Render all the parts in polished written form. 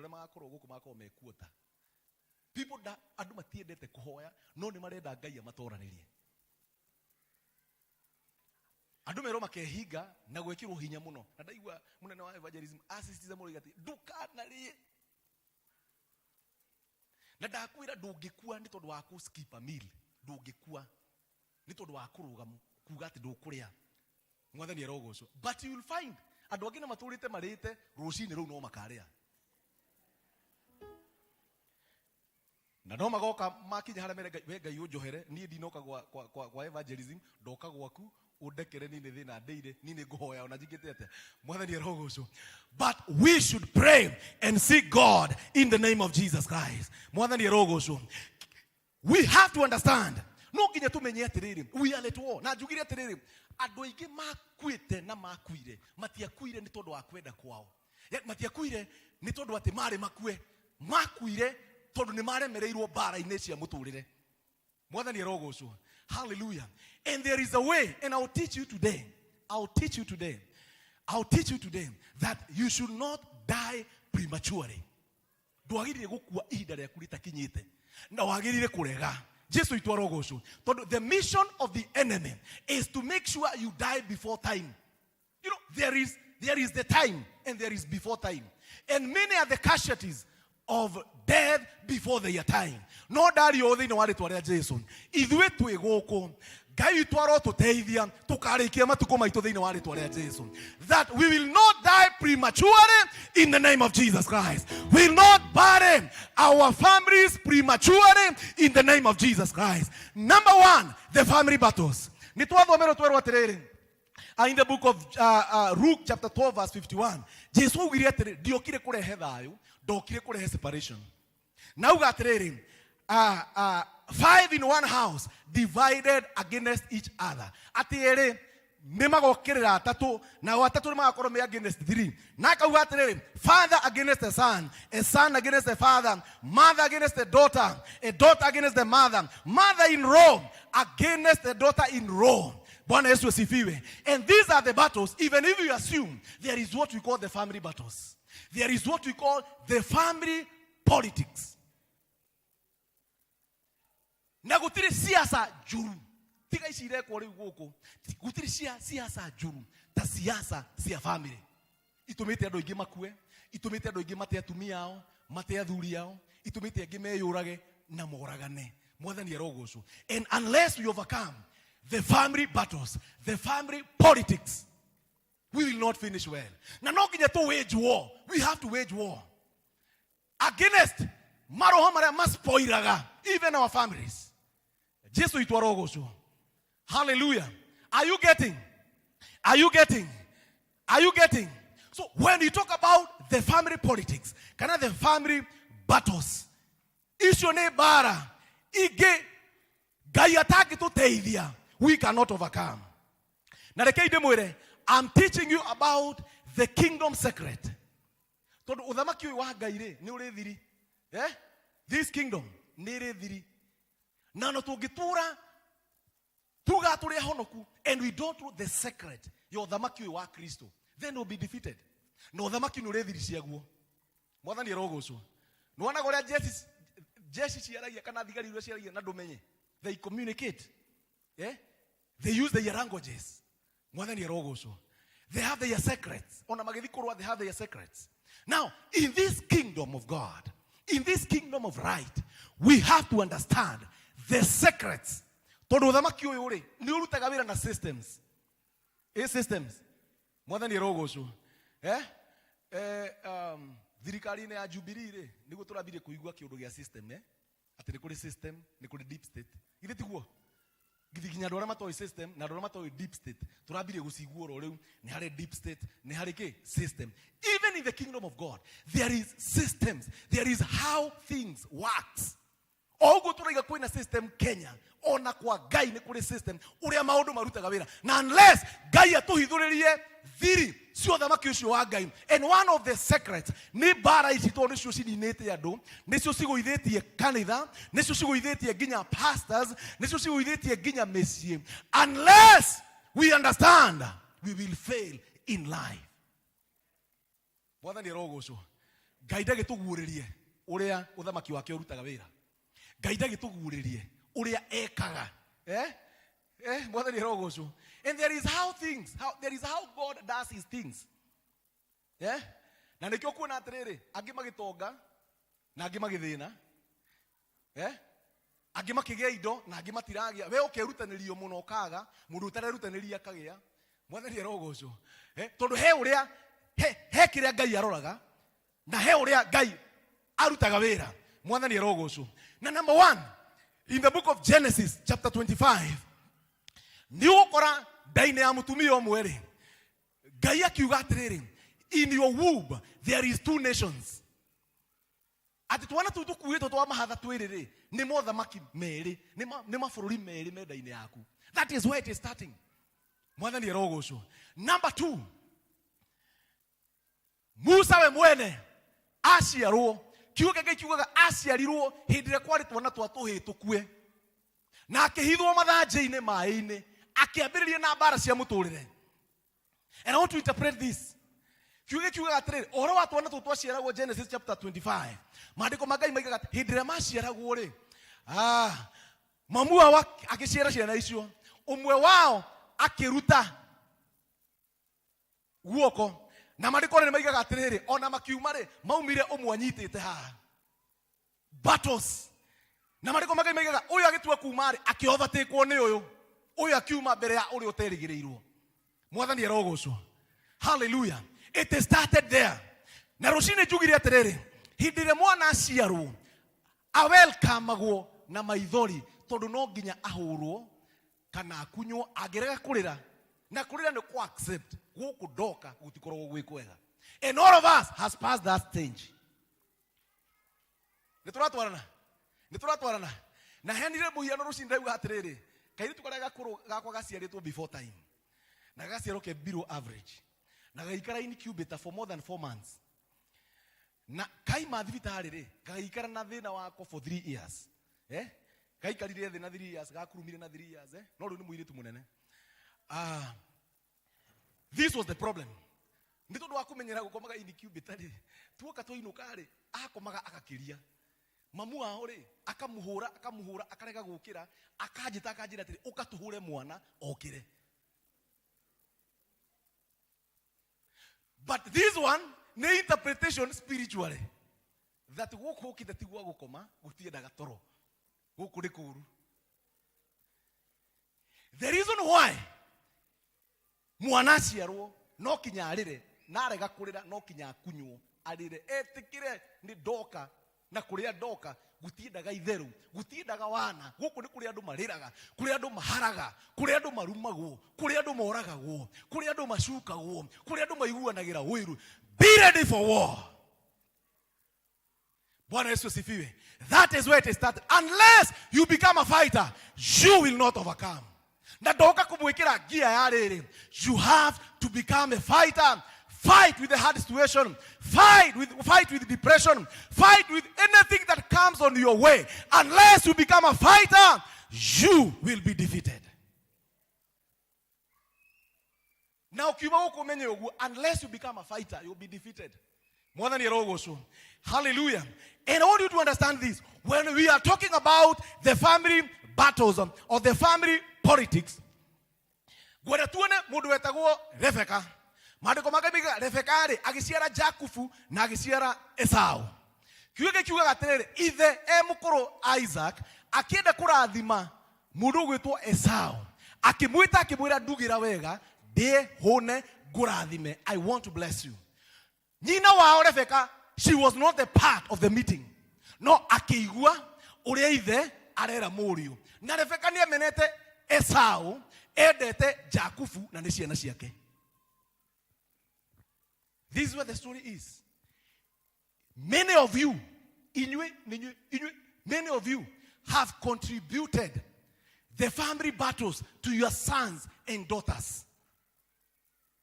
Andũ arĩa magakorwo gũkũ magakorwo me kuota. People da, andũ matiendete kũhoya no nĩ marenda Ngai amatoranĩrie. Andũ merwo makehinga na gwĩkĩrwo hinya mũno. Na ndaigua mũnene wa evangelism asisitiza mũno atĩ ndũkanarĩe. Na ndakwĩra ndũngĩkua nĩ tondũ wa kũ skip a meal. Ndũngĩkua nĩ tondũ wa kũrũga kuga atĩ ndũkũrĩa. Mwathani arogocwo. But you will find andũ angĩ na matũrĩte marĩte rũcinĩ rũu no makarĩa. Na no magoka makinya harĩa mere Ngai, we Ngai ũnjohere, niĩ ndinoka gwa, kwa, kwa, kwa evangelism, ndoka gwaku ũndekere niĩ nĩ thĩna ndĩire, niĩ nĩ ngũhoya ona njingĩte atĩa. Mwathani arogocwo. But we should pray and seek God in the name of Jesus Christ. Mwathani arogocwo. We have to understand. No nginya tumenye atiriri, we are at war. Na njugire atiriri, andũ aingĩ makuĩte na makuire, matiakuire nĩ tondũ wa kwenda kwao. Matiakuire nĩ tondũ atĩ marĩ makue. Makuire tondũ nĩ maremereirwo mbara-inĩ cia mũtũrĩre. Mwathani arogocwo. Hallelujah. And there is a way, and I'll teach you today. I'll teach you today. I'll teach you today that you should not die prematurely. Ndwagĩrĩire gũkua ihinda rĩaku rĩtakinyĩte, na wagĩrĩire kũrega. Jesu itũ arogocwo. Tondũ the mission of the enemy is to make sure you die before time. You know, there is the time and there is before time. And many are the casualties of death before their time. No ndario thĩinĩ wa rĩtwa rĩa Jesu. Ithuĩ twĩ gũkũ. Ngai witũ arotũteithia tũkarĩkia matukũ maitũ thĩinĩ wa rĩtwa rĩa Jesu. That we will not die prematurely in the name of Jesus Christ. We will not bury our families prematurely in the name of Jesus Christ. Number one, the family battles. Nĩ twathomerwo twerwo atĩrĩrĩ, in the book of Luke chapter 12 verse 51, Jesu augire atĩrĩ, ndiokire kũrehe thayũ, ndokire kũrehe separation. Na auga atĩrĩrĩ, five in one house divided against each other. Atĩ erĩ nĩ magokĩrĩra atatũ, nao atatũ nĩ magakorwo me against three. Na akauga atĩrĩrĩ, father against the son, a son against the father, mother against the daughter, a daughter against the mother, mother in law against the daughter in law. Bwana Yesu asifiwe. And these are the battles, even if you assume there is what we call the family battles. There is what we call the family politics. Na gũtirĩ siasa njũru tiga ici irekwo rĩu gũkũ, gũtirĩ cia siasa njũru ta siasa cia family. Itũmĩte andũ aingĩ makue, itũmĩte andũ aingĩ mate atumia ao, mate athuri ao, itũmĩte angĩ meyũrage na moragane. Mwathani arogocwo. And unless we overcome the family battles, the family politics, we will not finish well. Na no nginya tu wage war. We have to wage war against maroho marĩa maspoiraga even our families. Jesu itũ arogocwo. Hallelujah. Are you getting? Are you getting? Are you getting? So when you talk about the family politics, kana the family battles, icio nĩ mbara ingĩ Ngai atangĩtũteithia, we cannot overcome. Na rekei ndĩmwĩre, I'm teaching you about the kingdom secret. Tondũ ũthamaki ũyũ wa Ngai rĩ, nĩ ũrĩ thiri. Eh? This kingdom nĩ ĩrĩ thiri. Na no tũngĩtũra tuga tũrĩ ahonoku and we don't know the secret ya ũthamaki ũyũ wa Kristo, then we'll be defeated. Na ũthamaki nĩ ũrĩ thiri ciaguo. Mwathani arogocwo. Nĩwonaga ũrĩa jeshi ciaragia kana thigari iria ciaragia na ndũmenye. They communicate. Eh? They use their languages. Mwathani arogocwo. They have their secrets. Ona magĩthiĩ kũrũa, they have their secrets. Now, in this kingdom of God, in this kingdom of right, we have to understand the secrets. Tondũ ũthamaki ũyũ rĩ, nĩ ũrutaga wĩra na systems. Ĩ systems. Mwathani arogocwo. Eh? Thirikari-inĩ ya Jubilee rĩ, nĩguo tũrambirie kũigua kĩũndũ gĩa system, eh? Atĩ nĩ kũrĩ system, nĩ kũrĩ deep state. Githĩ tiguo? Githĩ nginya andũ arĩa matoĩ system na andũ arĩa matoĩ deep state tũrambirie gũcigua oro rĩu, nĩ harĩ deep state, nĩ harĩ kĩ system. Even in the kingdom of God there is systems, there is how things works. O ũguo tũraiga kwĩna system Kenya, ona kwa Ngai nĩ kũrĩ system ũrĩa maũndũ marutaga wĩra. Na unless Ngai atũhithũrĩrie thiri cia ũthamaki ũcio wa Ngai, and one of the secrets nĩ mbara ici, tondũ nĩcio cininĩte andũ, nĩcio cigũithĩtie kanitha, nĩcio cigũithĩtie nginya pastors, nĩcio cigũithĩtie nginya mĩciĩ. Unless we understand, we will fail in life. Mwathani arogocwo. Ngai ndagĩtũguũrĩrie ũrĩa ũthamaki wake ũrutaga wĩra. Ngai ndagĩtũguũrĩrie ũrĩa ekaga. Eh? Eh, Mwathani arogocwo. And there is how things, how, there is how God does his things. Eh? Na nĩkĩo kuona atĩrĩrĩ, angĩ magĩtonga na angĩ magĩthĩna. Eh? Angĩ makĩgĩa indo na angĩ matiragĩa. We ũkerutanĩrio mũno ũkaga, mũndũ ũtarerutanĩria akagĩa. Mwathani arogocwo. Eh? Tondũ he ũrĩa he kĩrĩa Ngai aroraga na he ũrĩa Ngai arutaga wĩra. Mwathani arogocwo. Na number one, in the book of Genesis chapter 25, nĩ ũgũkora nda-inĩ ya mũtumia ũmwe rĩ, Ngai akiuga atĩrĩrĩ, in your womb there is two nations. Atĩ twana tũu tũkuĩtwo twa mahatha twĩrĩ rĩ, nĩ mothamaki merĩ, nĩ mabũrũri merĩ me nda-inĩ yaku. That is where it is starting. Mwathani arogocwo. Number two, Musa we mwene aciarwo, kiugo kĩa Ngai kiugaga aciarirwo hĩndĩ ĩrĩa kwarĩ twana twa tũhĩĩ tũkue, na akĩhithwo mathanjĩ-inĩ maĩ-inĩ, akĩambĩrĩria na mbara cia mũtũrĩre. And I want to interpret this. Kiugo kiugaga atĩrĩrĩ, ũhoro wa twana tũu twaciaragwo Genesis chapter 25, maandĩko ma Ngai maigaga atĩ hĩndĩ ĩrĩa maciaragwo rĩ, mamu wao akĩciara ciana icio, ũmwe wao akĩruta guoko, na maandĩko nĩ maigaga atĩrĩrĩ, ona makiuma rĩ, maumire ũmwe anyitĩte haha battles, na maandĩko ma Ngai maigaga ũyũ agĩtua kuma rĩ, akĩovatĩkwo nĩ ũyũ, ũyũ akiuma mbere ya ũrĩa ũterĩgĩrĩirwo. Mwathani arogocwo. Hallelujah. It started there. Na rũcinĩ njugire atĩrĩrĩ, hĩndĩ ĩrĩa mwana aciarwo awelcomagwo na maithori, tondũ no nginya ahũrwo kana akunywo, angĩrega kũrĩra, na kũrĩra nĩ kũ accept gũkũ ndoka gũtikoragwo gwĩ kwega. And all of us has passed that stage. Nĩ tũratwarana, nĩ tũratwarana. Na henire mũhiano rũcinĩ ndauga atĩrĩrĩ, kairĩtu karĩa gakũrũ gakwa gaciarĩtwo before time, na gagaciarwo ke below average, na gagĩikara incubator for more than 4 months, na kaima thibitarĩ rĩ, gagĩikara na thĩna wako for 3 years. Gaikarire thĩ na 3 years, gakurumire na 3 years, No rĩu nĩ mũirĩtu mũnene. This was the problem. Nĩ tondũ wa kũmenyera gũkomaga incubator rĩ, tuoka twainũka rĩ, akomaga agakĩria. Mamu wao rĩ, akamũhũra, akamũhũra, akarega gũkĩra, akanjĩta akanjĩra atĩrĩ, ũka tũhũre mwana okĩre. But this one nĩ interpretation spiritually that gũkũ ũkĩte ti gwa gũkoma, gũtiendaga toro, gũkũ nĩ kũũru. The reason why mwana aciarwo no kinya arĩre, na arega kũrĩra no kinya akunywo arĩre, etĩkĩre nĩ ndoka, na kũrĩa ndoka gũtiendaga itherũ, gũtiendaga wana. Gũkũ nĩ kũrĩa andũ marĩraga, kũrĩa andũ maharaga, kũrĩa andũ marumagwo, kũrĩa andũ moragagwo, kũrĩa andũ macukagwo, kũrĩa andũ maiguanagĩra ũiru. Be ready for war. Bwana Yesu asifiwe. That is where it started. Unless you become a fighter, you will not overcome. Na ndoka kumwikira gia ya rĩrĩ, you have to become a fighter. Fight with the hard situation. Fight with depression. Fight with anything that comes on your way. Unless you become a fighter, you will be defeated. Na ukiuma gũkũ ũmenye ũguo, unless you become a fighter, you'll be defeated. Mwathani arogocwo. Hallelujah. And I want you to understand this. When we are talking about the family battles or the family politics, ngwenda tuone mũndũ wetagwo Rebeka. Maandĩko ma Ngai moigaga Rebeka rĩ, agĩciara Jakubu na agĩciara Esau. Kiugo gĩkĩ kiugaga atĩrĩrĩ, ithe e mũkũrũ Isaac akĩenda kũrathima mũndũ ũgwĩtwo Esau, akĩmwĩta akĩmwĩra, ndugĩra wega ndĩe hũne ngũrathime, I want to bless you. Nyina wao Rebeka, she was not a part of the meeting, no akĩigua ũrĩa ithe arera mũriũ. Na Rebeka nĩ amenete Esau, endete Jakubu na nĩ ciana ciake. This is where the story is. Many of you, inyuĩ, inyuĩ, inyuĩ, many of you have contributed the family battles to your sons and daughters.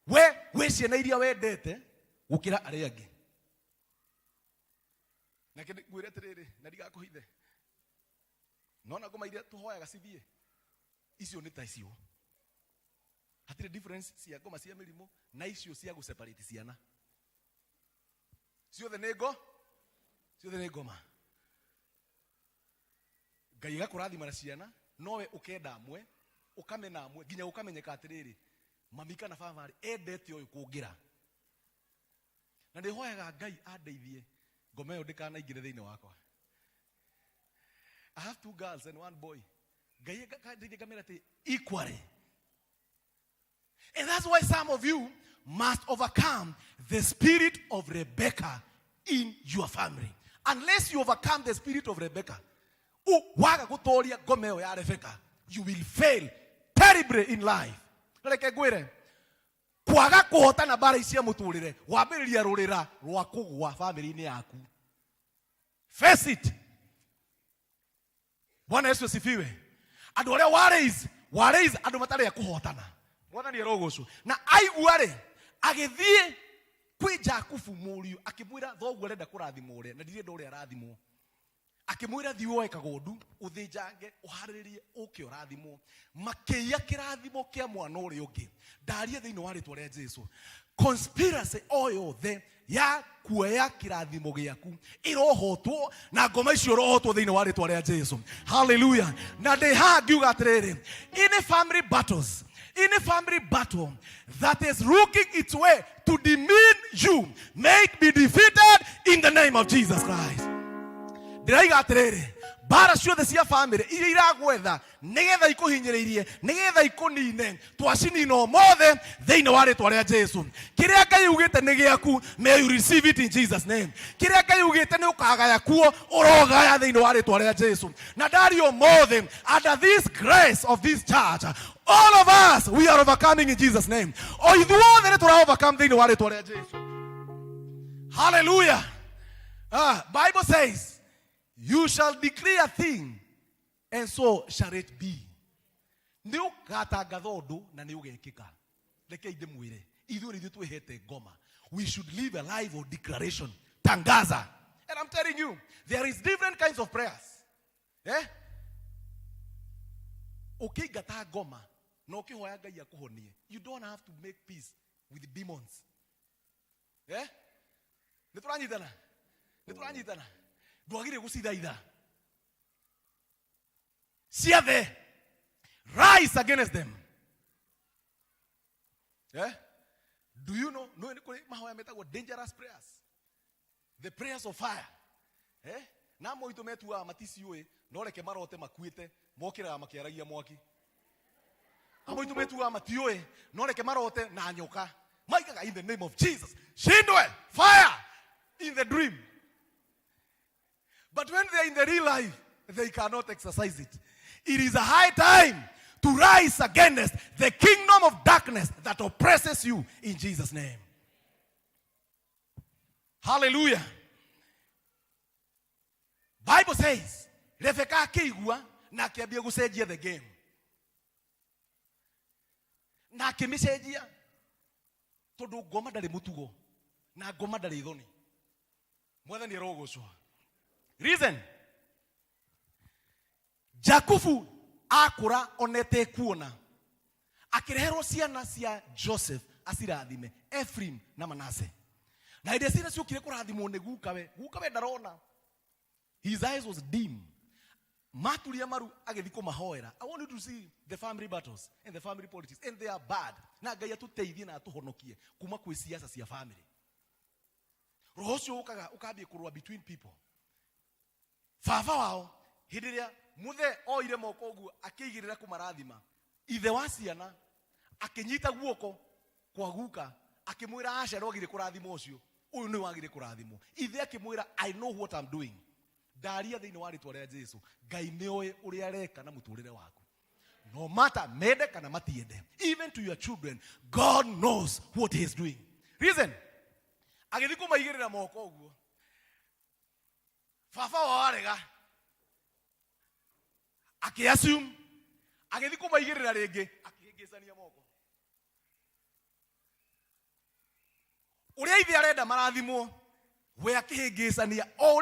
We, wĩ ciana iria wendete gũkĩra arĩa angĩ. Na kĩ ngwĩre atĩrĩrĩ, na ndigakũhithe, nona ngoma iria tũhoyaga cithiĩ, icio nĩ ta icio. Hatirĩ difference cia ngoma cia mĩrimũ na icio cia gũ separate ciana. Ciothe nĩ ngo. Ciothe nĩ ngoma. Ngai agakũrathima na ciana, nowe ũkenda amwe, ũkamena amwe, nginya ũkamenyeka atĩrĩrĩ, mami kana baba rĩ, endete ũyũ kũngĩra. Na ndĩhoyaga Ngai andeithie ngoma ĩyo ndĩkanaingĩre thĩinĩ wakwa. I have two girls and one boy. Ngai andeithie ngamera atĩ equally. And that's why some of you must overcome the spirit of Rebecca in your family. Unless you overcome the spirit of Rebecca, waga gutoria ngoma ĩyo ya Rebecca, you will fail terribly in life. Na reke ngwĩre, kwaga kũhotana mbara ici cia mũtũrĩre, wambĩrĩria rũrĩra rwa kũgwa bamĩrĩ-inĩ yaku. Face it. Bwana Yesu asifiwe. Andũ arĩa wa raise, wa raise andũ matarĩ a kũhotana. Mwathani arogocwo. Na aigua rĩ, agĩthiĩ kwĩ Jakubu mũriũ, akĩmwĩra thoguo arenda kũrathimwo ũrĩa, na ndirenda ũrĩa arathimwo. Akĩmwĩra thiĩ woe kagondu, ũthĩnjange, ũharĩrĩrie, ũke ũrathimwo. Makĩiya kĩrathimo kĩa mwana ũrĩa ũngĩ. Ndaria thĩinĩ wa rĩtwa rĩa Jesu. Conspiracy o yothe ya kuoya kĩrathimo gĩaku ĩrohotwo na ngoma icio ũrohotwo thĩinĩ wa rĩtwa rĩa Jesu. Hallelujah. Na ndĩ haha ngiuga atĩrĩrĩ, any family battles, any family battle that is looking its way to demean you may it be defeated in the name of Jesus Christ. Ndĩraiga atĩrĩrĩ, mbara ciothe cia family iria iragwetha nigetha ikuhinyiririe, nigetha ikunine, twacinina ũmũthĩ thĩinĩ wa rĩtwa rĩa Jesu. Kĩrĩa Ngai ugĩte nĩ gĩaku, may you receive it in Jesus name. Kĩrĩa Ngai ugĩte nĩ ũkagaya kuo, ũrogaya thĩinĩ wa rĩtwa rĩa Jesu. Na ndari ũmũthĩ, under this grace of this church, all of us we are overcoming in Jesus name. O ithuothe nĩ tũra overcome thĩinĩ wa rĩtwa rĩa Jesu. Hallelujah. Bible says, you shall decree a thing and so shall it be. Nĩ ũgatangatha ũndũ na nĩ ũgekĩka. Rekei ndĩmwĩre, ithuĩ nĩ ithuĩ twĩhete ngoma. We should live a life of declaration. Tangaza. And I'm telling you, there is different kinds of prayers. Ũkĩingata ngoma na ũkĩhoya Ngai akũhonie, you don't have to make peace with demons. Nĩ tũranyitana? Nĩ tũranyitana? Ndwagĩrĩire gũcithaitha. Ciathe, rise against them. Do you know, no, nĩ kũrĩ mahoya metagwo dangerous prayers, the prayers of fire. Na amwe aitũ metuaga maticiũĩ, no reke marote makuĩte, mokĩraga makĩaragia mwaki. Amwe aitũ metuaga matiũĩ, no reke marote na nyoka, maigaga in the name of Jesus, shindwe fire in the dream. But when they are in the real life, they cannot exercise it. It is a high time to rise against the kingdom of darkness that oppresses you in Jesus' name. Hallelujah. Bible says, Rebecca akĩigua na akĩambia gũcenjia the game. Na akĩmĩcenjia tondũ ngoma ndarĩ mũtugo na ngoma ndarĩ thoni. Mwathani arogocwo. Reason, Jakubu akũra onete kuona, akĩreherwo ciana cia Joseph acirathime, Ephraim na Manasseh. Na hĩndĩ ĩrĩa ciana ciokire kũrathimwo nĩ gukawe, gukawe ndarona, his eyes was dim. Maturia maru agĩthiĩ kũmahoera. I want you to see the family battles and the family politics, and they are bad. Na Ngai atũteithie na atũhonokie kuma kwĩ siasa cia family. Roho ũcio ũkaga ũkambia kũrũa between people. Baba wao hĩndĩ ĩrĩa mũthee oire moko ũguo akĩigĩrĩra kũmarathima, ithe wa ciana akĩnyita guoko kwa guka akĩmwĩra, aca ndwagĩrĩire kũrathima ũcio, ũyũ nĩ wagĩrĩire kũrathimwo. Ithe akĩmwĩra, I know what I'm doing. Ndaria thĩinĩ wa rĩtwa rĩa Jesu, Ngai nĩ oĩ ũrĩa areka na mũtũrĩre waku. No matter mende kana matiende, even to your children, God knows what he is doing. Reason, agĩthiĩ kũmaigĩrĩra moko ũguo, baba wao arega, akĩ-assume, agĩthiĩ kũmaigĩrĩra rĩngĩ, akĩhĩngĩcania moko. Ũrĩa ithe arenda marathimwo, we akĩhĩngĩcania, o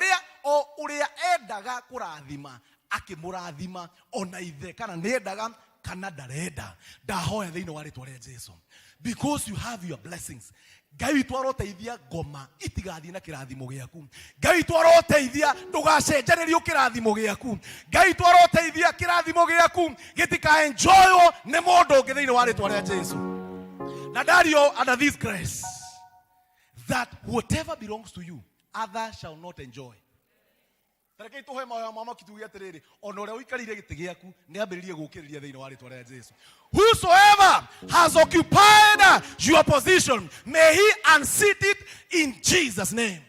ũrĩa endaga kũrathima, akĩmũrathima ona ithe, kana nĩ endaga Kana ndarenda, ndahoya thĩinĩ wa rĩtwa rĩa Jesu, because you have your blessings. Ngai witũ aroteithia ngoma itigathiĩ na kĩrathimo gĩaku. Ngai witũ aroteithia ndũgacenjanĩrio kĩrathimo gĩaku. Ngai witũ aroteithia kĩrathimo gĩaku gĩtikaenjoywo nĩ mũndũ ũngĩ thĩinĩ wa rĩtwa rĩa Jesu. Na ndario under this grace that whatever belongs to you, others shall not enjoy. Tarekei tũhoe mahoya ma mwaki tuge atĩrĩrĩ, ona ũrĩa ũikarĩire gĩtĩ gĩaku nĩ ambĩrĩrie gũkĩrĩria thĩinĩ wa rĩtwa rĩa Jesu. Whosoever has occupied your position, may he unseat it in Jesus' name.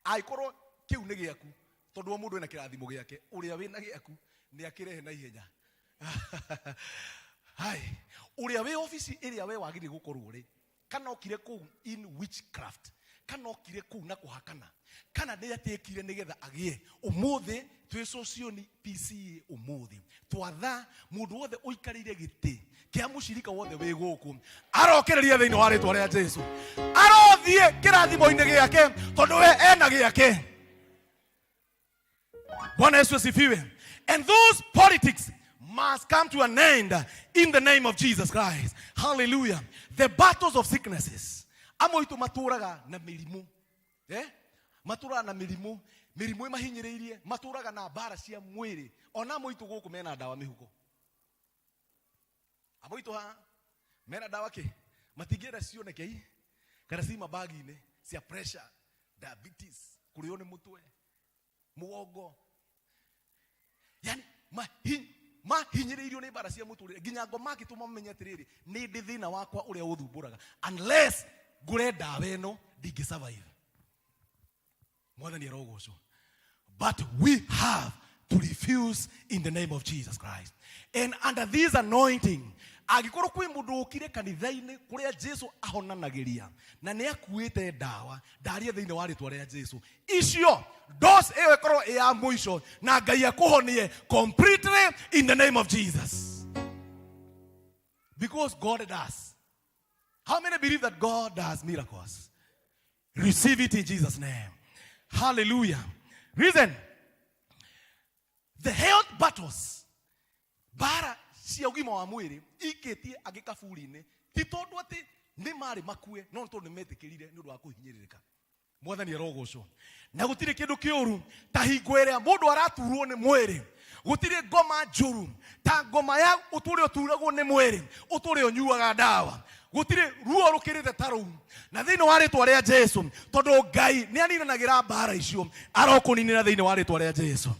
Angĩkorwo kĩu nĩ gĩaku, tondũ o mũndũ ena kĩrathimo gĩake, ũrĩa wĩna gĩaku nĩ akĩrehe na ihenya. Hai, ũrĩa wĩ obici ĩrĩa we wagĩrĩire gũkorwo ũrĩ, kana okire kũu in witchcraft, kana okire kũu na kũhakana, kana nĩ atĩkire nĩgetha agĩe. Ũmũthĩ twĩ Sosioni PCA, ũmũthĩ twatha mũndũ wothe ũikarĩire gĩtĩ kĩa mũcirika wothe wĩ gũkũ arokereria thĩinĩ wa rĩtwa rĩa Jesu, arothiĩ kĩrathimo-inĩ gĩake tondũ we ena gĩake. Bwana Yesu asifiwe. And those politics must come to an end in the name of Jesus Christ. Hallelujah. The battles of sicknesses. Amwe aitũ matũraga na mĩrimũ. Eh? Matũraga na mĩrimũ. Mĩrimũ ĩmahinyĩrĩirie. Matũraga na mbara cia mwĩrĩ. Ona amwe aitũ gũkũ mena ndawa mĩhuko. Amwe aitũ haha mena ndawa kĩ? Matingĩenda cioneke i kana ci mabagi-inĩ cia pressure, diabetes, kũrĩo nĩ mũtwe, mũgongo, yani mahinyĩrĩirio nĩ mbara cia mũtũrĩre nginya ngoma akĩtũma mamenye atĩrĩrĩ, nĩ ndĩ thĩna wakwa ũrĩa ũthumbũraga, unless ngũre ndawa ĩno ndingĩ survive. Mwathani arogocwo. But we have to refuse in the name of Jesus Christ. And under this anointing, angĩkorwo kwĩ mũndũ ũkire kanitha-inĩ kũrĩa Jesu ahonanagĩria na nĩ akuĩte ndawa, ndarie thĩinĩ wa rĩtwa rĩa Jesu, icio dose ĩyo ĩkorwo ĩ ya mũico na Ngai akũhonie completely in the name of Jesus, because God does. How many believe that God does miracles? Receive it in Jesus' name. Hallelujah. Reason, the health battles, mbara cia ũgima wa mwĩrĩ ikĩtie angĩ kaburi-inĩ, ti tondũ atĩ nĩ marĩ makue, no nĩ tondũ nĩ metĩkĩrire nĩ ũndũ wa kũhinyĩrĩrĩka. Mwathani arogocwo. Na gũtirĩ kĩndũ kĩũru ta hingo ĩrĩa mũndũ araturwo nĩ mwĩrĩ. Gũtirĩ ngoma njũru ta ngoma ya ũtũre ũturagwo nĩ mwĩrĩ, ũtũre ũnyuaga ndawa. Gũtirĩ ruo rũkĩrĩte ta rũu. Na thĩinĩ wa rĩtwa rĩa Jesu, tondũ Ngai nĩ aninanagĩra mbara icio, arokũninĩra thĩinĩ wa rĩtwa rĩa Jesu.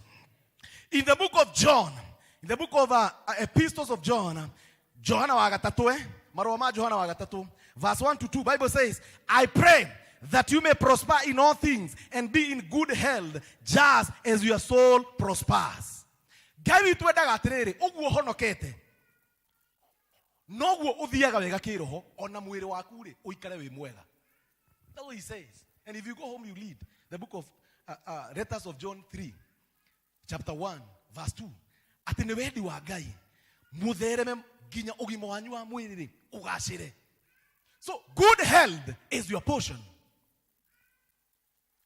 In the book of John, in the book of Epistles of John, Johana wa gatatũ, marũa ma Johana wa gatatũ, verse 1 to 2, Bible says, "I pray that you may prosper in all things and be in good health just as your soul prospers." Ngai witũ endaga atĩrĩrĩ, ũguo ũhonokete noguo ũthiaga wega kĩroho, ona mwĩrĩ waku rĩ ũikare wĩ mwega. That's what he says. And if you go home, you read the book of Letters of John 3, chapter 1, verse 2. Atĩ nĩ wendi wa Ngai mũthereme nginya ũgima wanyu wa mwĩrĩ rĩ ũgacĩre. So good health is your portion.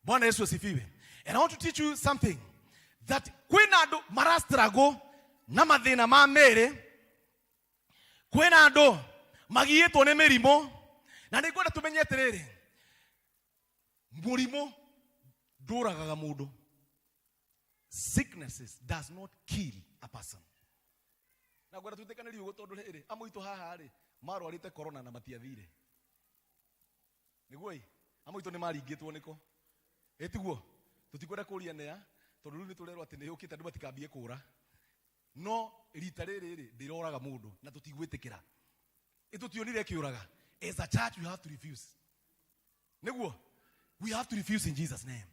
Bwana Yesu asifiwe. And I want to teach you something, that kwĩna andũ mara struggle na mathĩna ma mĩĩrĩ, kwĩna andũ magiĩtwo nĩ mĩrimũ, na nĩ ngwenda tũmenye atĩrĩrĩ, mũrimũ ndũragaga mũndũ. Sicknesses does not kill a person. Na ngwenda twĩtĩkanĩrie ũguo, tondũ rĩrĩ, amwe aitũ haha rĩ marwarĩte corona na matiathire. Nĩguo ĩ, amwe aitũ nĩ maringĩtwo nĩko, ĩtiguo? Tũtikwenda kũria nĩa, tondũ rĩu nĩ tũrerwo atĩ nĩ yũkĩte, andũ matikambie kũra. No rita rĩrĩ rĩ ndĩroraga mũndũ na tũtigwĩtĩkĩra. Ĩtũtionire ĩkĩũraga. As a church, we have to refuse. Nĩguo, we have to refuse in Jesus' name.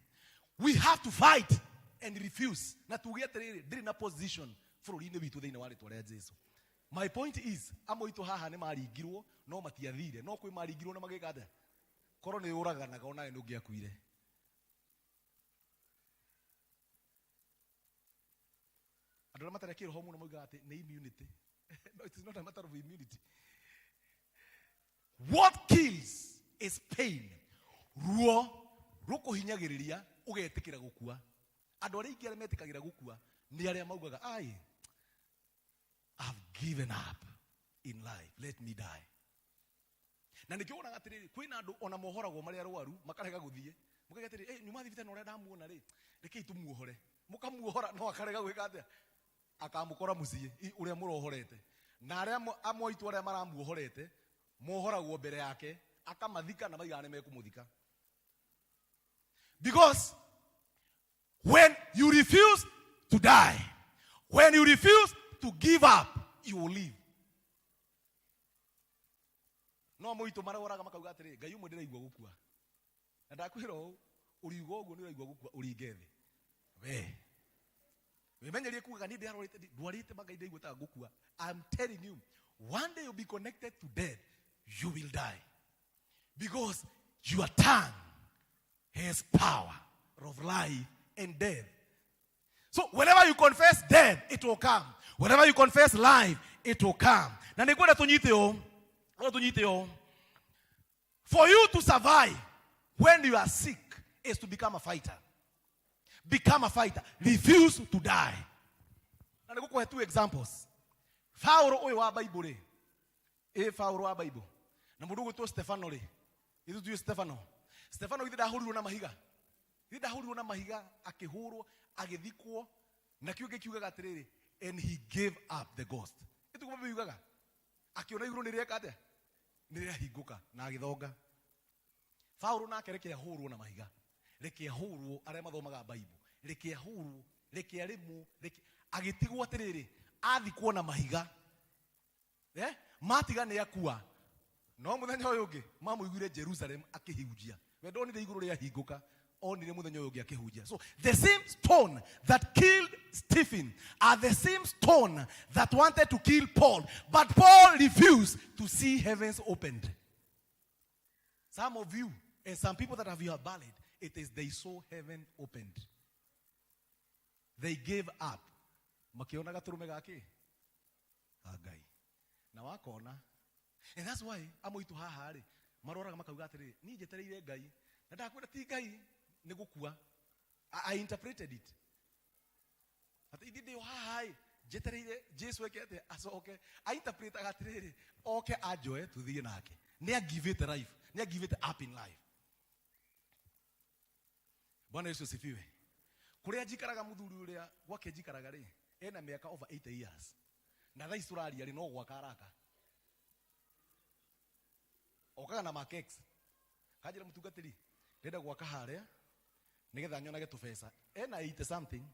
We have to fight and refuse na tuge atĩrĩrĩ, ndĩrĩ na position bũrũri-inĩ witũ thĩinĩ wa rĩtwa rĩa Jesu. My point is, amwe aitũ haha nĩ maringirwo no matiathire, no kwĩ maringirwo na magĩka atĩa? Korwo nĩ ũraganaga onawe nĩ ũngĩakuire. Andũ arĩa matarĩ kĩroho mũno maugaga atĩ nĩ immunity. No, it is not a matter of immunity. What kills is pain. Ruo rũkũhinyagĩrĩria ũgetĩkĩra gũkua. Andũ arĩa aingĩ arĩa metĩkagĩra gũkua nĩ arĩa maugaga ai. I've given up in life, let me die. Na nĩkĩo wonaga atĩrĩrĩ, kwĩna andũ ona mohoragwo marĩ arwaru makarega gũthiĩ, mũkaiga atĩrĩrĩ, "Eh, nyuma thibitarĩ na ũrĩa ndamuona rĩ, rekei tũmuohore." Mũkamuohora no akarega gwĩka atĩa? Akamũkora mũciĩ ũrĩa mũrohorete. Na arĩa amwe aitũ arĩa maramuohorete mohoragwo mbere yake, akamathika na maigaga nĩ mekũmũthika. Because when you refuse to die, when you refuse to give up, you will live. No mũitũ maroraga makauga atĩrĩ, Ngai ũmwe ndĩraigua gũkua. Na ndakwĩra ũũ, ũriuga ũguo nĩ ũraigua gũkua ũringe thĩ. We. Wĩmenyerie kugaga niĩ ndĩarwarĩte, ndwarĩte ma Ngai ndaigua ta ngũkua. I'm telling you, one day you'll be connected to death, you will die. Because your tongue has power of life and death. So whenever you confess death, it will come. Whenever you confess life, it will come. Na nĩngwenda tũnyite ũũ. Ngwenda tũnyite ũũ. For you to survive when you are sick is to become a fighter. Become a fighter. Refuse to die. Na nĩngũkũhe two examples. Paulo ũyũ wa Bible rĩ, ĩ Paulo wa Bible. Na mũndũ ũgwĩtwo Stefano rĩ, ithuĩ tuĩ Stefano. Stefano githĩ ndahũrirwo na mahiga? Githĩ ndahũrirwo na mahiga, akĩhũrwo, agĩthikwo, na kĩu gĩkiugaga atĩrĩrĩ, and he gave up the ghost. Ĩtiguo Bible yugaga? Akĩona igũrũ nĩ rĩeka atĩa? Nĩ rĩahingũka na agĩthonga. Paulo nake reke ahũrwo na mahiga, reke ahũrwo, arĩa mathomaga Bible, reke ahũrwo, reke arĩmwo, reke agĩtigwo atĩrĩrĩ, athikwo na mahiga. Matiga nĩ akua. No mũthenya ũyũ ũngĩ mamũiguire Jerusalem akĩhunjia. We ndonire igũrũ rĩahingũka, onire mũthenya ũyũ ũngĩ akĩhunjia. So the same stone that killed Stephen are the same stone that wanted to kill Paul, but Paul refused to see heavens opened. Some of you and some people that have you have buried, it is they saw heaven opened. They gave up. Makiona gatũrũme gake ka Ngai. Na wakona. And that's why amwe aitũ haha rĩ, maroraga makauga atĩrĩrĩ, niĩ njetereire Ngai. Na ndakwĩra ti Ngai nĩ gũkua. I interpreted it. Atĩ ithuĩ ndĩ o haha ĩ, njetereire Jesu eke atĩa, acoke. I interpretaga atĩrĩrĩ, oke anjoe tũthiĩ nake. Nĩ angivĩte life. Nĩ angivĩte up in life. Bwana Yesu asifiwe. Kũrĩa njikaraga mũthuri ũrĩa gwake njikaraga rĩ, ena mĩaka over 80 years. Na thaa ici tũraria rĩ, no gwaka araka. Okaga na Mark X. Kanjĩra mũtungatĩri, ndĩrenda gwaka harĩa nĩgetha nyonage tũbeca. Ena 80 something.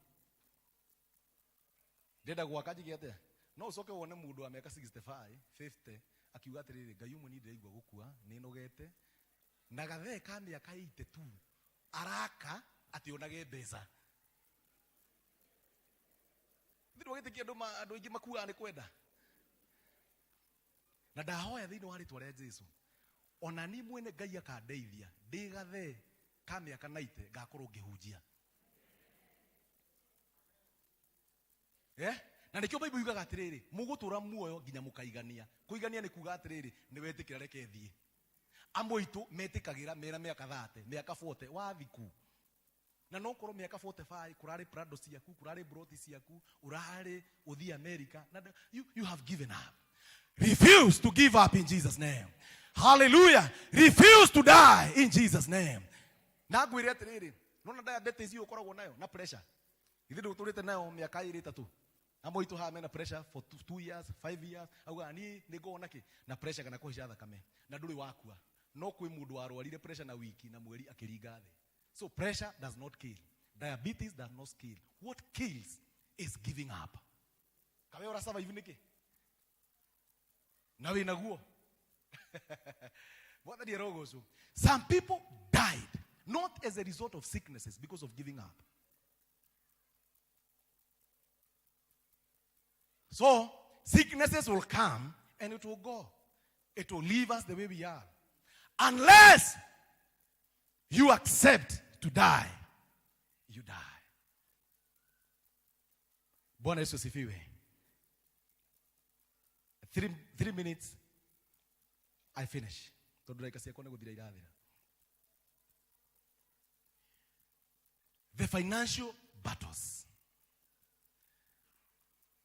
Ndĩrenda gwaka njige atĩa? No ũcoke wone mũndũ wa mĩaka 65, 50 akiuga atĩrĩrĩ, Ngai ũmwe niĩ ndĩraigua gũkua, nĩnogete. Na gathee ka mĩaka 82 araka atĩ onage mbeca. Thĩ ndwagĩtĩkia andũ aingĩ makuaga nĩ kwenda. Na ndahoya thĩinĩ wa rĩtwa rĩa Jesu, ona niĩ mwene Ngai akandeithia ndĩ gathee ka mĩaka 90 ngakorwo ngĩhunjia. Na nĩkĩo Bible yugaga atĩrĩrĩ, mũgũtũra muoyo nginya mũkaigania. Kũigania nĩ kuga atĩrĩrĩ, nĩ wetĩkĩra reke thiĩ. Amwe aitũ metĩkagĩra mena mĩaka 30, mĩaka 40, wathiku. Na no korwo mĩaka 45 kũrarĩ Prado ciaku, kũrarĩ broti ciaku, ũrarĩ ũthiĩ America, na you have given up. Refuse to give up in Jesus name. Hallelujah. Refuse to die in Jesus name. Na ngwĩre atĩrĩrĩ, nona diabetes iyo ũkoragwo nayo na pressure. Ithuĩ ndũtũrĩte nayo mĩaka ĩrĩ ĩtatũ. Amwe aitũ haha mena pressure for 2 years, 5 years. Augaga niĩ nĩ ngoragwo na kĩ? Na pressure kana kũhaica thakame. Na ndũrĩ wakua. No kwĩ mũndũ warwarire pressure na wiki na mweri akĩringa thĩ. So pressure does not kill. Diabetes does not kill. What kills is giving up. Kawe ura survive nĩkĩ? Na wĩ naguo. Mwathani arogocwo. Some people died not as a result of sicknesses, because of giving up. So sicknesses will come and it will go. It will leave us the way we are. Unless you accept to die, you die. Bwana Yesu asifiwe. Three minutes, I finish. Tondu ndagĩka ciakwa nĩ gũthira irathira. The financial battles.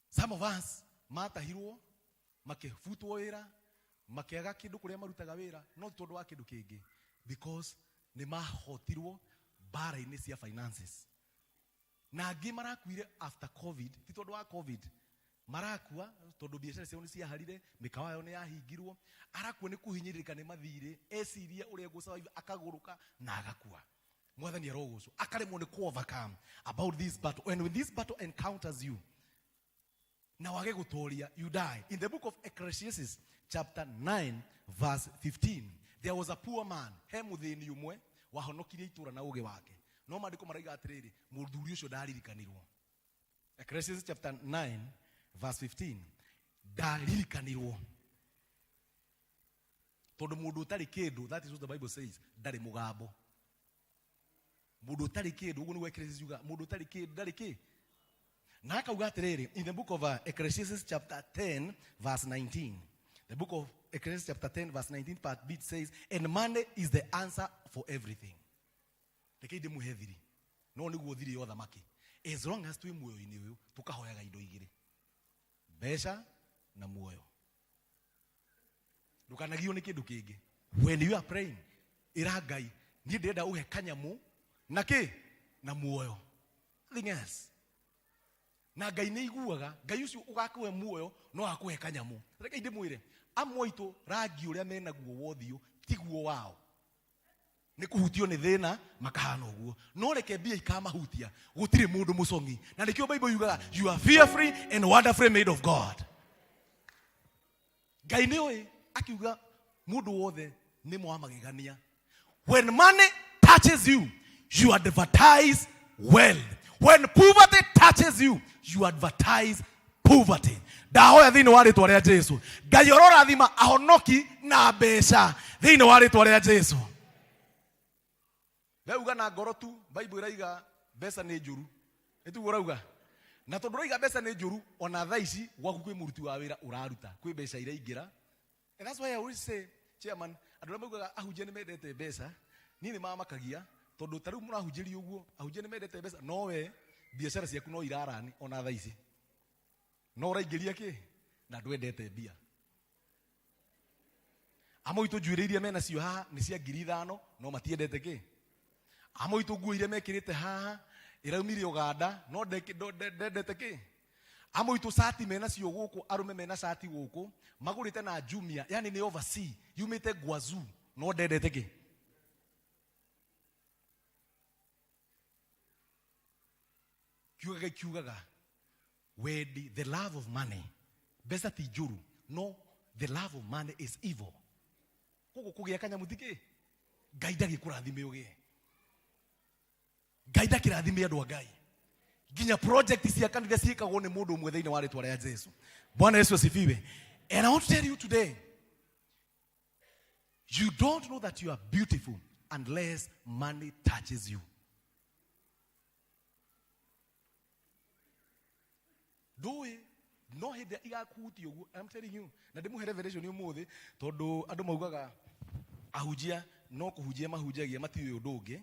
Some of us, Matahirwo, makĩbutwo wĩra, makĩaga kĩndũ kũrĩa marutaga wĩra, no ti tondũ wa kĩndũ kĩngĩ, because nĩ mahotirwo mbara-inĩ cia finances. Na angĩ marakuire after COVID, ti tondũ wa COVID, marakua tondũ biacara ciao nĩ ciaharire, mĩkawa yao nĩ yahingirwo, arakua nĩ kũhinyĩrĩrĩka nĩ mathirĩ, eciria ũrĩa egũ survive akagũrũka na agakua. Mwathani arogocwo. Akaremwo nĩ kũ overcome about this battle. And when this battle encounters you, na wage gũtoria, you die. In the book of Ecclesiastes chapter 9 verse 15, there was a poor man, he mũthĩni ũmwe wahonokirie itũra na ũgĩ wake, no maandĩko maraiga atĩrĩrĩ, mũthuri ũcio ndaririkanirwo. Ecclesiastes chapter 9 verse 15, ndaririkanirwo tondũ mũndũ ũtarĩ kĩndũ, that is what the Bible says, ndarĩ mũgambo. Mũndũ ũtarĩ kĩndũ, ũguo nĩguo Ecclesiastes yuga, mũndũ ũtarĩ kĩndũ ndarĩ kĩ. Na akauga atĩrĩrĩ, in the book of Ecclesiastes chapter 10 verse 19, the book of Ecclesiastes chapter 10 verse 19 part B, it says, and money is the answer for everything. Rekei ndĩmũhe thiri, no nĩguo thiri ya ũthamaki. As long as twĩ muoyo-inĩ ũyũ, tũkahoyaga indo igĩrĩ, mbeca na muoyo. Ndũkanagio nĩ kĩndũ kĩngĩ. When you are praying, ĩra Ngai, niĩ ndĩrenda ũhe kanyamũ na kĩ na muoyo, nothing else. Na Ngai nĩ iguaga. Ngai ũcio ũgakũhe muoyo no akũhe kanyamũ. Rekei ndĩmwĩre, amwe aitũ rangi ũrĩa menaguo wa ũthiũ tiguo wao, nĩ kũhutio nĩ thĩna makahana ũguo. No reke mbia ikamahutia, gũtirĩ mũndũ mũcong'i. Na nĩkĩo Bible yugaga, you are fearfully and wonderfully made of God. Ngai nĩ oĩ, akiuga mũndũ wothe nĩ mwa magegania. When money touches you, you advertise wealth. When poverty touches you, you advertise poverty. Ndahoya thĩinĩ wa rĩtwa rĩa Jesu, Ngai ororathima ahonoki na mbeca thĩinĩ wa rĩtwa rĩa Jesu. Rauga na ngoro tu, Bible ĩraiga mbeca nĩ njũru, ĩtiguo ũrauga? Na tondũ ũraiga mbeca nĩ njũru, ona thaa ici gwaku kwĩ mũruti wa wĩra ũraruta, kwĩ mbeca iraingĩra. And that's why I always say, chairman, andũ arĩa maugaga ahunjia nĩ mendete mbeca, niĩ nĩ mamakagia, tondũ ta rĩu mũrahunjĩria ũguo, ahunjia nĩ mendete mbeca, no we biacara ciaku no irarani ona thaa ici, no ũraingĩria kĩ na ndwendete mbia. Amwe aitũ njuĩrĩ iria menacio haha nĩ cia 5,000, no matiendete kĩ. Amwe aitũ nguo iria mekĩrĩte haha ĩraumire Uganda, no ndendete kĩ. Amwe aitũ cati menacio gũkũ, arũme mena cati gũkũ magũrĩte na Jumia, yani nĩ overseas, yumĩte Guangzhou, no ndendete kĩ. Kiugaga kiugaga wendi, the love of money, mbeca ti njũru, no the love of money is evil. Koguo kũgĩa kanyamũ ti kĩ, Ngai ndagĩkũrathime ũgĩe, Ngai ndakĩrathime andũ a Ngai. Nginya project cia kanitha ciĩkagwo nĩ mũndũ ũmwe thĩinĩ wa rĩtwa rĩa Jesu. Bwana Yesu asifiwe. And I want to tell you today, you don't know that you are beautiful unless money touches you. Ndũĩ no hĩndĩ ĩrĩa igakuhutia ũguo. I'm telling you, na ndĩmũhe revelation ũmũthĩ, tondũ andũ maugaga ahunjia no kũhunjia mahunjagia, matiũĩ ũndũ ũngĩ.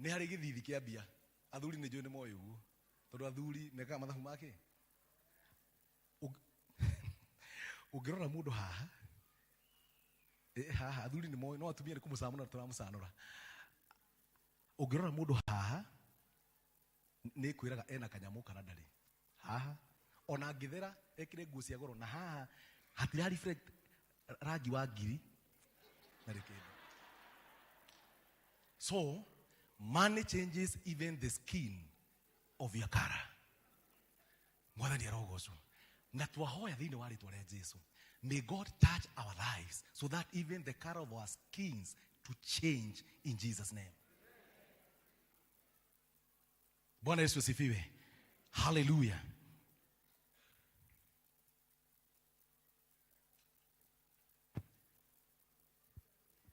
Nĩ harĩ gĩthithi kĩa mbia. Athuri nĩ njũĩ nĩ moĩ ũguo, tondũ athuri mekaga mathabu make. Ũngĩrora mũndũ haha, haha athuri nĩ moĩ, no atumia nĩ kũmũcanũra tũramũcanũra. Ũngĩrora mũndũ haha, nĩ kwĩraga ena kanyamũ kana ndarĩ. Haha ona angĩthera ekĩre nguo cia goro, na haha hatira reflect rangi wa ngiri na kĩndũ. So money changes even the skin of your color. Mwathani arogocwo. Na twahoya thĩinĩ wa rĩtwa rĩa Jesu, may God touch our lives so that even the color of our skins to change in Jesus' name. Bwana Yesu asifiwe. Hallelujah.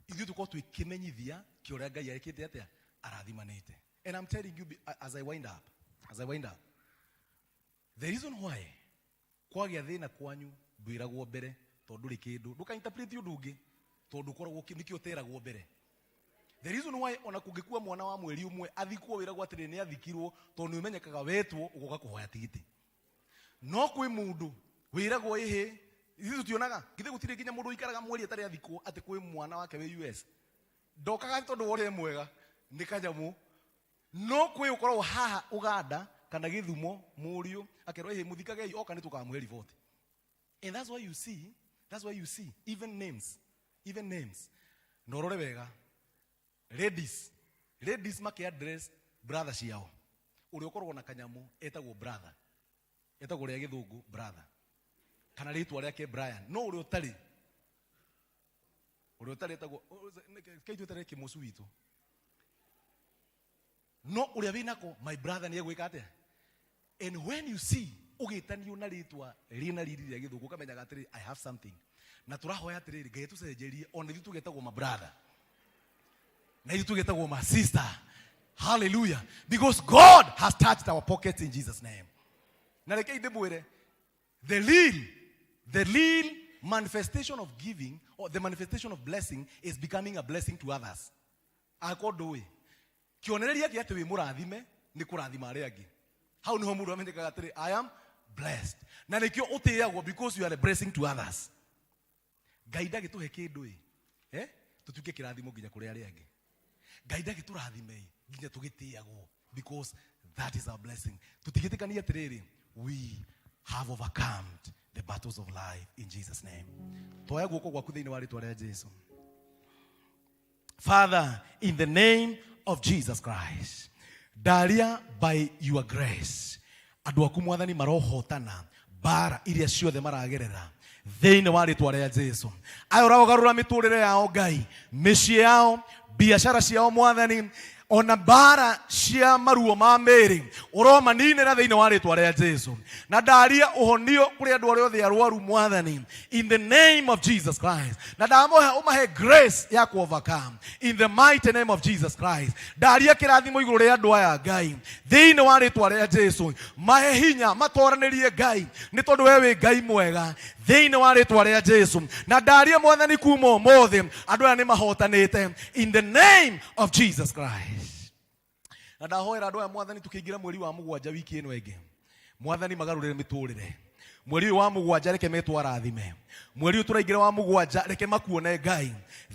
Ithuĩ tũkorwo twĩkĩmenyithia kĩ ũrĩa Ngai ekĩte atĩa arathimanĩte. And I'm telling you, as I wind up, the reason why kwagĩa thĩna kwanyu ndwĩragwo mbere, tondũ ndũrĩ kĩndũ, ndũka-interpret ũndũ ũngĩ, tondũ ũkoragwo nĩkĩo ũteragwo mbere. The reason why ona kũngĩkua mwana wa mweri ũmwe athikwo, wĩragwo atĩrĩ nĩ athikirwo, tondũ nĩ ũmenyekaga wetwo ũgoka kũhoya tigiti. No kwĩ mũndũ Wĩragwo ĩhĩ, ithuĩ tũtionaga. Githĩ gũtirĩ nginya mũndũ ũikaraga mweri atarĩ athikwo atĩ kwĩ mwana wake wĩ US. Ndokaga tondũ wa ũrĩa e mwega, nĩ kanyamũ. No kwĩ ũkoragwo haha Uganda kana Gĩthumo mũriũ akerwo ĩhĩ mũthikagei oka nĩ tũkamũhe riboti. And that's why you see, that's why you see even names, even names. Na ũrore wega, ladies, ladies makĩ address brother ciao. Ũrĩa ũkoragwo na kanyamũ etagwo brother. Etagwo rĩa gĩthũngũ brother. Kana rĩtwa rĩake Brian. No ũrĩa ũtarĩ, ũrĩa ũtarĩ etagwo, kei twĩtare kĩmocu witũ. No ũrĩa wĩnako, my brother nĩ egwĩka atĩa? And when you see ũgĩtanio na rĩtwa rĩna riri rĩa gĩthũngũ ũkamenyaga atĩrĩ I have something. Na tũrahoya atĩrĩrĩ Ngai atũcenjerie ona ithuĩ tũgetagwo ma brother. Na ithuĩ tũgetagwo ma sister. Hallelujah. Because God has touched our pockets in Jesus name. Na rekei ndĩmwĩre the real manifestation of giving or the manifestation of blessing is becoming a blessing to others. Angĩkorwo ndũĩ kĩonereria kĩa atĩ wĩ mũrathime nĩ kũrathima arĩa angĩ. Hau nĩho mũndũ amenyekaga atĩrĩ I am blessed. Na nĩkĩo ũtĩagwo because you are a blessing to others. Ngai ndagĩtũhe kĩndũ ĩ, tũtuĩke kĩrathimo nginya kũrĩ arĩa angĩ. Ngai ndagĩtũrathime ĩ, nginya tũgĩtĩagwo because that is our blessing. Tũtigĩtĩkanie atĩrĩrĩ, we have overcome the battles of life in Jesus name. Toya guoko gwaku thĩinĩ wa rĩtwa rĩa Jesu. Father, in the name of Jesus Christ, ndaria by your grace, andũ aku mwathani marohotana mbara iria ciothe maragerera thĩinĩ wa rĩtwa rĩa Jesu. Aya ũragarũra mĩtũrĩre yao Ngai, mĩciĩ yao, biacara ciao mwathani, ona mbara cia maruo ma mĩĩrĩ ũromaninĩra thĩinĩ wa rĩtwa rĩa Jesu. Na ndaria ũhonio kũrĩ andũ arĩa othe arwaru mwathani in the name of Jesus Christ. Na ndamohe ũmahe grace ya ku overcome in the mighty name of Jesus Christ. Ndaria kĩrathimo igũrũ rĩa andũ aya Ngai thĩinĩ wa rĩtwa rĩa Jesu. Mahe hinya matoranĩrie Ngai nĩ tondũ we wĩ Ngai mwega thĩinĩ wa rĩtwa rĩa Jesu. Na ndaria mwathani kuma ũmũthĩ andũ aya nĩ mahotanĩte in the name of Jesus Christ. Na ndahoera andũ aya mwathani tũkĩingĩra mweri wa mũgwanja wiki ĩno ĩngĩ mwathani magarũrĩre mĩtũrĩre. Mweri ũyũ wa mũgwanja reke metwo arathime. Mweri ũyũ tũraingĩra wa mũgwanja reke makuone Ngai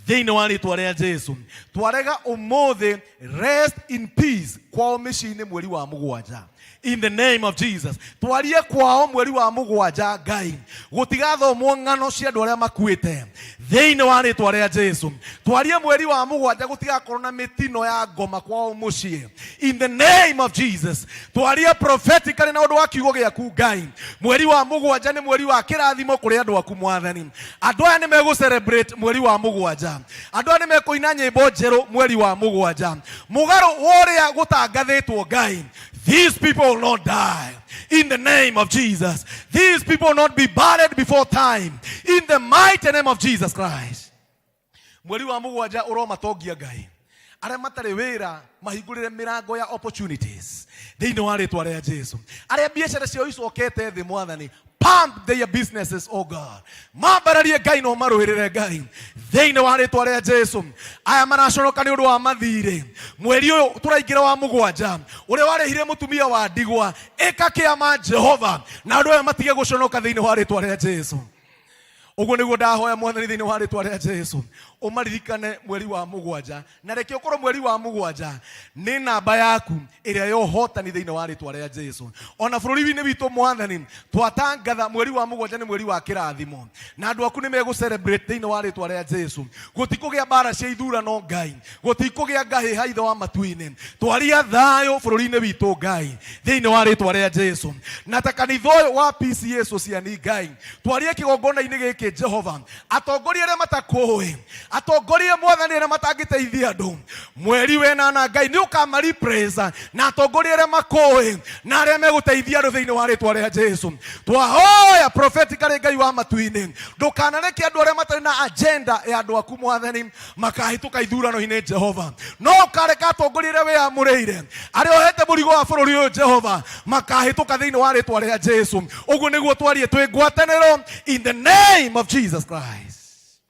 thĩinĩ wa rĩtwa rĩa Jesu. Twarega ũmũthĩ rest in peace kwao mĩciĩ-inĩ mweri wa mũgwanja in the name of Jesus. Twarie kwao mweri wa mũgwanja Ngai gũtigathomwo ng'ano cia andũ arĩa makuĩte thĩinĩ wa rĩtwa rĩa Jesu. Twarie mweri wa mũgwanja gũtigakorwo na mĩtino ya ngoma kwao mũciĩ in the name of Jesus. Twarie prophetically na ũndũ wa kiugo gĩaku Ngai. Mweri wa mũgwanja nĩ mweri wa kĩrathimo kũrĩ andũ aku mwathani. Andũ aya nĩ megũ celebrate mweri wa mũgwanja. Andũ aya nĩ mekũina nyĩmbo njerũ mweri wa mũgwanja. Mũgarũ wa ũrĩa gũtangathĩtwo Ngai, these people will not die in the name of Jesus. These people will not be buried before time in the mighty name of Jesus Christ. Mweri wa mũgwanja ũromatongia Ngai. Arĩa matarĩ wĩra mahingũrĩre mĩrango ya opportunities thĩinĩ wa rĩtwa rĩa Jesu. Arĩa biacara ciao icokete thĩ mwathani, pump their businesses, oh God. Mambararie Ngai no marũĩrĩre Ngai thĩinĩ wa rĩtwa rĩa Jesu. Aya maraconoka nĩ ũndũ wa mathirĩ mweri ũyũ tũraingĩra wa mũgwanja ũrĩa warĩhire mũtumia wa ndigwa, ĩka kĩama Jehova na andũ aya matige gũconoka thĩinĩ wa rĩtwa rĩa Jesu. Ũguo nĩguo ndahoya mwathani thĩinĩ wa rĩtwa rĩa Jesu, ũmaririkane mweri wa mũgwanja, na reke ũkorwo mweri wa mũgwanja nĩ namba yaku ĩrĩa ya ũhotani thĩinĩ wa rĩtwa rĩa Jesu. Ona bũrũri-inĩ witũ mwathani twatangatha mweri wa mũgwanja nĩ mweri wa kĩrathimo, na andũ aku nĩ megũ celebrate thĩinĩ wa rĩtwa rĩa Jesu. Gũtikũgĩa mbara cia ithurano Ngai, gũtikũgĩa ngahĩha ithe wa matu-inĩ. Twaria thayũ bũrũri-inĩ witũ Ngai thĩinĩ wa rĩtwa rĩa Jesu. Na ta kanitha ũyũ wa PCA Sociani Ngai, twarie kĩgongona-inĩ gĩkĩ Jehova, atongoria arĩa matakũĩ, atongoria mwathani arĩa matangĩteithia andũ, mweri wenana Ngai nĩ ũkama replace na atongoria arĩa makũĩ na arĩa megũteithia andũ thĩinĩ wa rĩtwa rĩa Jesu. Twahoya prophetically Ngai wa matu-inĩ, ndũkanareke andũ arĩa matarĩ na agenda ya andũ aku mwathani makahĩtũka ithurano-inĩ Jehova, no ũkareka atongoria arĩa wĩyamũrĩire, arĩa ũhete mũrigo wa bũrũri ũyũ Jehova, makahĩtũka thĩinĩ wa rĩtwa rĩa Jesu. Ũguo nĩguo twarie twĩ ngwatanĩro in the name of Jesus Christ.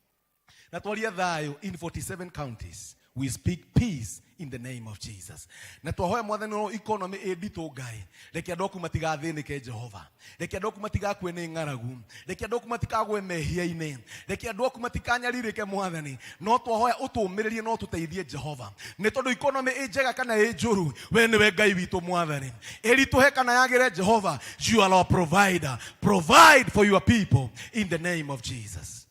Na twarie thayũ in 47 counties. We speak peace in the name of Jesus. Na twahoya Mwathani no economy ĩ nditũ Ngai, reke andũ aku matigathĩnĩke Jehova, reke andũ aku matigakue nĩ ng'aragu, reke andũ aku matikagwe mehia-inĩ, reke andũ aku matikanyarirĩke Mwathani. No twahoya ũtũũmĩrĩrie no tũteithie Jehova, nĩ tondũ economy ĩ njega kana ĩ njũru, we nĩwe Ngai witũ Mwathani. Ĩritũhe kana yagĩre Jehova, you are our provider. Provide for your people in the name of Jesus.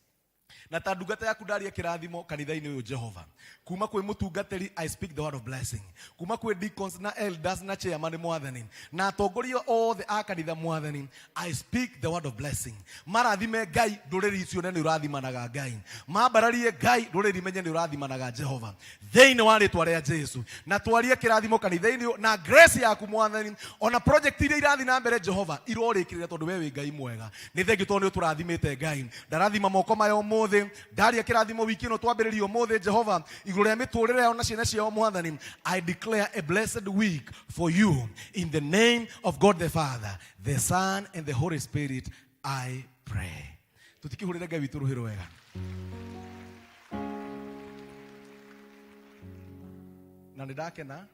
Na ta ndungata yaku ndaria kĩrathimo kanitha-inĩ ũyũ Jehova, kuma kwĩ mũtungatĩri, I speak the word of blessing, kuma kwĩ deacons na elders na chairman Mwathani, na atongoria othe a kanitha Mwathani, I speak the word of blessing. Marathime Ngai, ndũrĩrĩ icio nĩ ũrathimanaga Ngai, mambararie Ngai, ndũrĩrĩ imenye nĩ ũrathimanaga Jehova, thĩinĩ wa rĩtwa rĩa Jesu. Na twarie kĩrathimo kanitha-inĩ ũyũ na grace yaku Mwathani, ona project iria irathiĩ na mbere Jehova irorĩkĩrĩra, tondũ we wĩ Ngai mwega. Nĩ thengiũ tondũ nĩ ũtũrathimĩte Ngai. Ndarathima moko maya ũmũthĩ, ndaria kĩrathimo wiki ĩno twambĩrĩria ũmũthĩ Jehova, igũrũ rĩa mĩtũrĩre yao na ciana ciao Mwathani. I declare a blessed week for you in the name of God the Father, the Son and the Holy Spirit, I pray. Tũtikĩhũrĩre Ngai witũ rũhĩ rwega. Na nĩ ndakena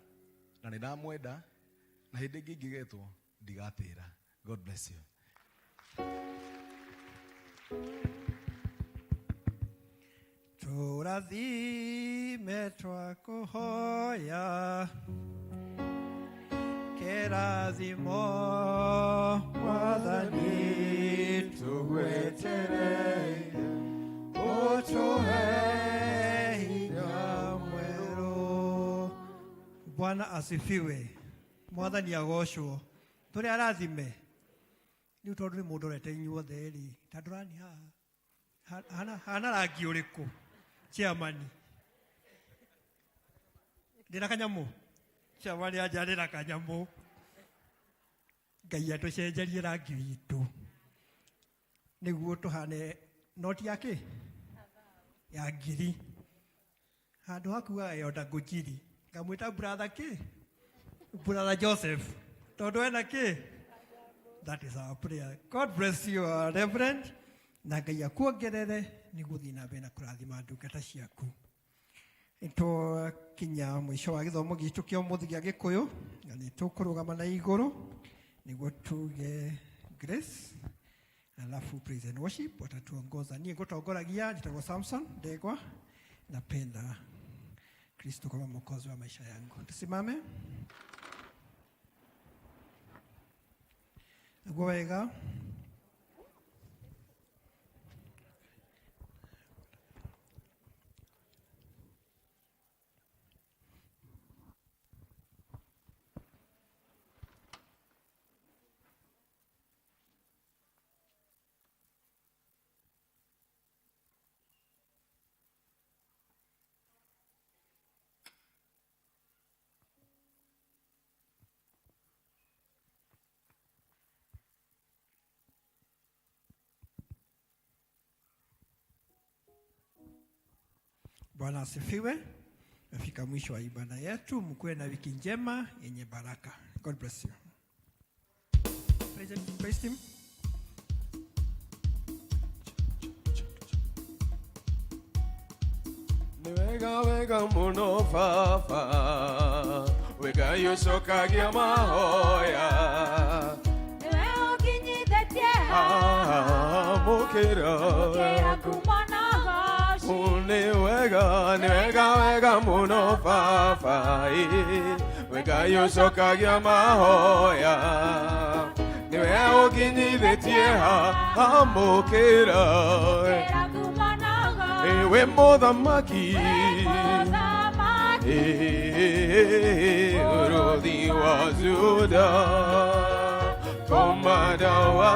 na nĩ ndamwenda, na hĩndĩ ĩngĩ ingĩgetwo ndigatĩra. God bless you. Tũrathime twakũhoya kĩrathimo Mwathani, tũgwetereire ũtũhe hinya mwerũ. Bwana asifiwe. Mwathani agocwo. Tũrĩ arathime. Rĩu tondũ nĩ mũndorete inyuothe rĩ, ta ndorani haha hana rangi ũrĩkũ? Chairman, ndĩna kanyamũ. Chairman anja ndĩna kanyamũ. Ngai atũcenjerie rangi witũ nĩguo tũhane noti ya kĩ ya ngiri, handũ hakuaga yonda ngũnjiri. Ngamwĩta brother kĩ, brother Joseph, tondũ ena kĩ. That is our prayer. God bless you, our reverend, na Ngai akuongerere nĩguo ũthiĩ na mbere na kũrathima ndungata ciaku. Nĩtwakinya mũico wa gĩthomo gitũ kĩa ũmũthĩ gĩa Gĩkũyũ, na nĩ tũkũrũgama na igũrũ nĩguo tuge grace, alafu praise and worship watatuongoza. Niĩ ngũtongoragia njĩtagwo Samson Ndegwa, napenda Kristo kama mwokozi wa maisha yangu. Tusimame naguo wega. Bwana asifiwe. Tumefika mwisho wa ibada yetu. Mkuwe na wiki njema yenye baraka. God bless you. Praise, praise team. Nĩ wega wega mũno baba, wĩ Ngai ũcokagia mahoya. Nĩwe ũnginyithĩtie haha. Amũkĩra. Amũkĩra ngumo na ũgooci. Nĩ wega, nĩ wega wega mũno baba, ĩ, wĩ Ngai ũcokagia mahoya, nĩwe ũnginyithĩtie haha, amũkĩra. Amũkĩra ngumo na ũgooci. Ĩ, wĩ mũthamaki. Wĩ mũthamaki. Ĩ, Mũrũthi wa Juda, komanda wa